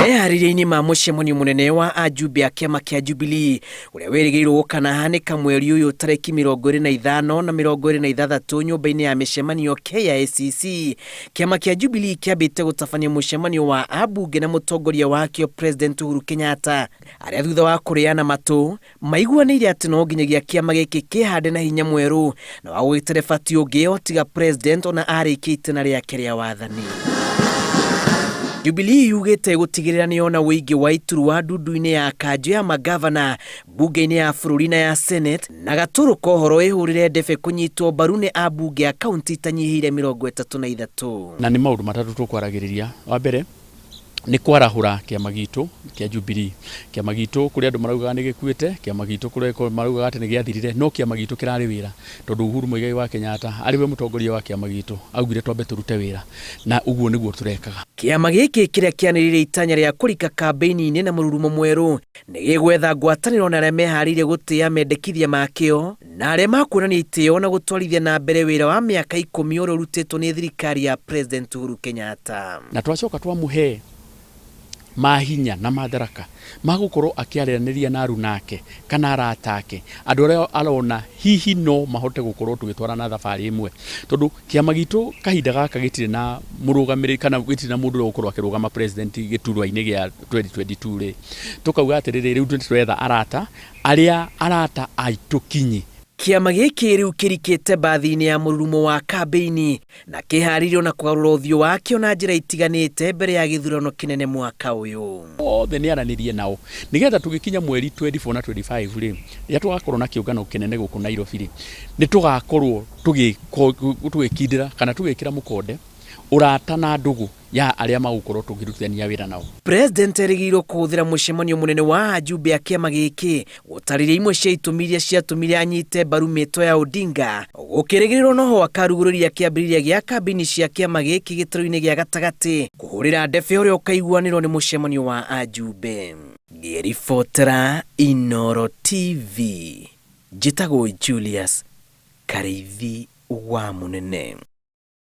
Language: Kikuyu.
Meharĩria-inĩ ma mũcemanio mũnene wa ajumbe a kĩama kĩa Jubilee ũrĩa wĩrĩgĩrĩirwo gũkanahanĩka mweri ũyũ tarĩki 25 na 26 nyũmba-inĩ ya mĩcemanio KICC, kĩama kĩa Jubilee kĩambĩte gũtabania mũcemanio wa ambunge na mũtongoria wakĩo President Uhuru Kenyatta arĩa thutha wa kũrĩana matũ Maiguanĩire atĩ no nginyagia kĩama gĩkĩ kĩhande na hinya mwerũ na wa gũgĩtereba ti ũngĩ o tiga President ona arĩkia itĩna rĩake rĩa wathani. Jubilee yugĩte ĩgũtigĩrĩra nĩyona ũingĩ wa iturwa ndundu-inĩ ya kanjũ ya mangavana, mbunge-inĩ ya bũrũri na ya Senate, na gatũrũ ka ũhoro ĩhũrĩre ndebe kũnyitwo mbaru nĩ ambunge a kaunti itanyihĩire 33. Na nĩ maũndũ matatũ tũkwaragĩrĩria. Wa mbere, nĩ kwarahũra kĩama gitũ kĩa Jubilee. Kĩama gitũ kũrĩ andũ maraugaga nĩ gĩkuĩte, kĩama gitũ kũrĩ maraugaga atĩ nĩ gĩathirire, no kĩama gitũ kĩrarĩ wĩra tondũ Uhuru Muigai wa Kenyatta arĩ we mũtongoria wa kĩama gitũ augire twambe tũrute wĩra na ũguo nĩguo tũrekaga. Kĩama gĩkĩ kĩrĩa kĩanĩrĩire itanya rĩa kũrika kambĩini-inĩ na mũrurumo mwerũ nĩ gĩgwetha ngwatanĩro na arĩa meharĩirie gũtĩĩa mendekithia makĩo na arĩa makuonania itĩo na gũtwarithia na mbere wĩra wa mĩaka ikũmi ũrĩa ũrutĩtwo nĩ thirikari ya President Uhuru Kenyatta. Na twacoka twamũhe mahinya na matharaka ma gũkorwo akĩaranĩria na aruna ake kana arata ake, andũ arĩa arona hihi no mahote gũkorwo tũgĩtwarana thabarĩ ĩmwe. Tondũ kĩama gitũ kahinda gaka gĩtirĩ na mũrũgamĩrĩri kana gĩtirĩ na mũndũ ũrĩa ũgũkorwo akĩrũgama president gĩturwa-inĩ gĩa 2022 rĩ, tũkauga atĩrĩrĩ, rĩu nĩ tũretha arata arĩa arata aitũ kinyi. Kĩama gĩkĩ rĩu kĩrikĩte mbathi-inĩ ya mũrurumo wa kambĩini na kĩharĩirio na kũgarũra ũthiũ wakĩo na njĩra itiganĩte mbere ya gĩthurano kĩnene mwaka ũyũ. Othe nĩ aranĩrie nao nĩgetha tũgĩkinya mweri 24 na 25 rĩ, rĩrĩa tũgakorwo na kĩũngano kĩnene gũkũ Nairobi rĩ, nĩ tũgakorwo tũgĩkindĩra kana tũgĩkĩra mũkonde ũrata na ndũgũ ya arĩa magũkorwo tũkĩrutithania wĩra nao. President erĩgĩrĩirwo kũhũthĩra mũcemanio mũnene wa ajumbe a kĩama gĩkĩ gũtarĩria imwe cia itũmi iria ciatũmire anyite mbaru mĩto ya Odinga. Gũkĩrĩgĩrĩrwo noho akarugũrĩria kĩambĩrĩria gĩa kambĩini cia kĩama gĩkĩ gĩtarũ-inĩ gĩa gatagatĩ kũhũrĩra ndebe ũrĩa ũkaiguanĩrwo nĩ mũcemanio wa ajumbe. Ngĩribotera Inooro TV, njĩtagwo Julius Karĩithi wa Mũnene.